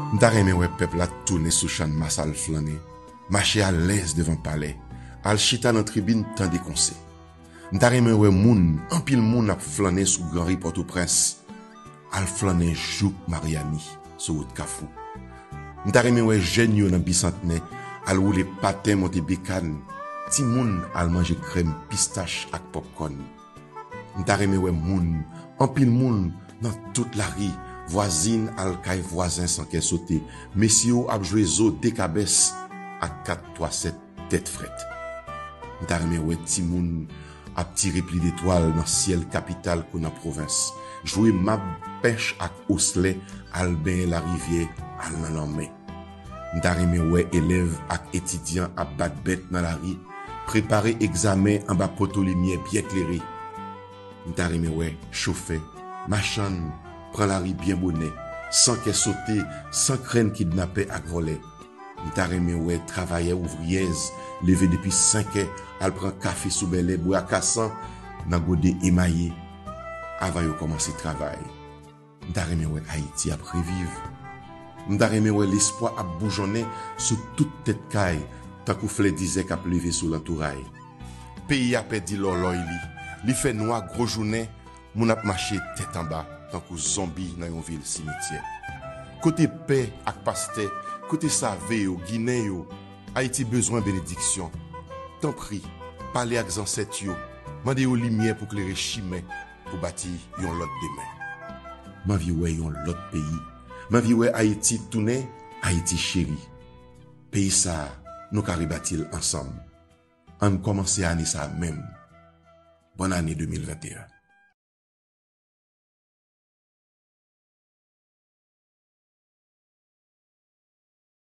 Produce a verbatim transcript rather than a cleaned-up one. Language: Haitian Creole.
M ta renmen wè pèp la tounen sou Channmas al flannen, mache alèz devan palè, al chita nan tribin tande konsè. M ta renmen wè moun, anpil moun ap flannen sou Granri Pòtoprens, al flannen jouk Maryani sou wout Kafou. M ta renmen wè jèn yo nan Bisantnè al woule paten, monte bekàn, timoun al manje krèm pistach ak pòpkòn. M ta renmen wè moun, anpil moun nan tout lari, vwazin al kay vwazen san kè sote, mesye yo ap jwe zo de kabès ak kat twa sèt tèt frèt. M ta renmen wè timoun ap tire pli detwal nan syèl kapital kou nan pwovens, jwe mab, pèch ak oslè, al benyen larivyè, al nan lanmè. M ta renmen wè elèv ak etidyan ap bat bèt nan lari, prepare egzamen anba poto limyè byen klere. M ta renmen wè chofè, machann pran lari byen bonè, san kè sote, san krenn kidnapè ak vòlè. M ta renmen wè travayè ouvriyèz leve depi senk è, al pran kafe sou bèlè, bwè akasan nan gode emaye, avan yo kòmanse travay. M ta renmen wè Ayiti ap reviv. M ta renmen wè lespwa ap boujonnen sou tout tèt kay, tankou flè dezè k ap leve sou lantouray. Peyi a pèdi lòlòy li. Li fè nwa gwo jounen, moun ap mache tèt anba, tankou zonbi nan yon vil simityè. Kote pè ak pastè, kote save yo, ginen yo? Ayiti bezwen benediksyon. Tanpri, pale ak zansèt yo, mande yo limyè pou klere chimen, pou bati yon lòt demen. M anvi wè yon lòt peyi. M anvi wè Ayiti tounen Ayiti cheri. Peyi sa a, nou ka rebati l ansanm. Ann kòmanse ane sa a menm. Bòn ane de mil venteyen.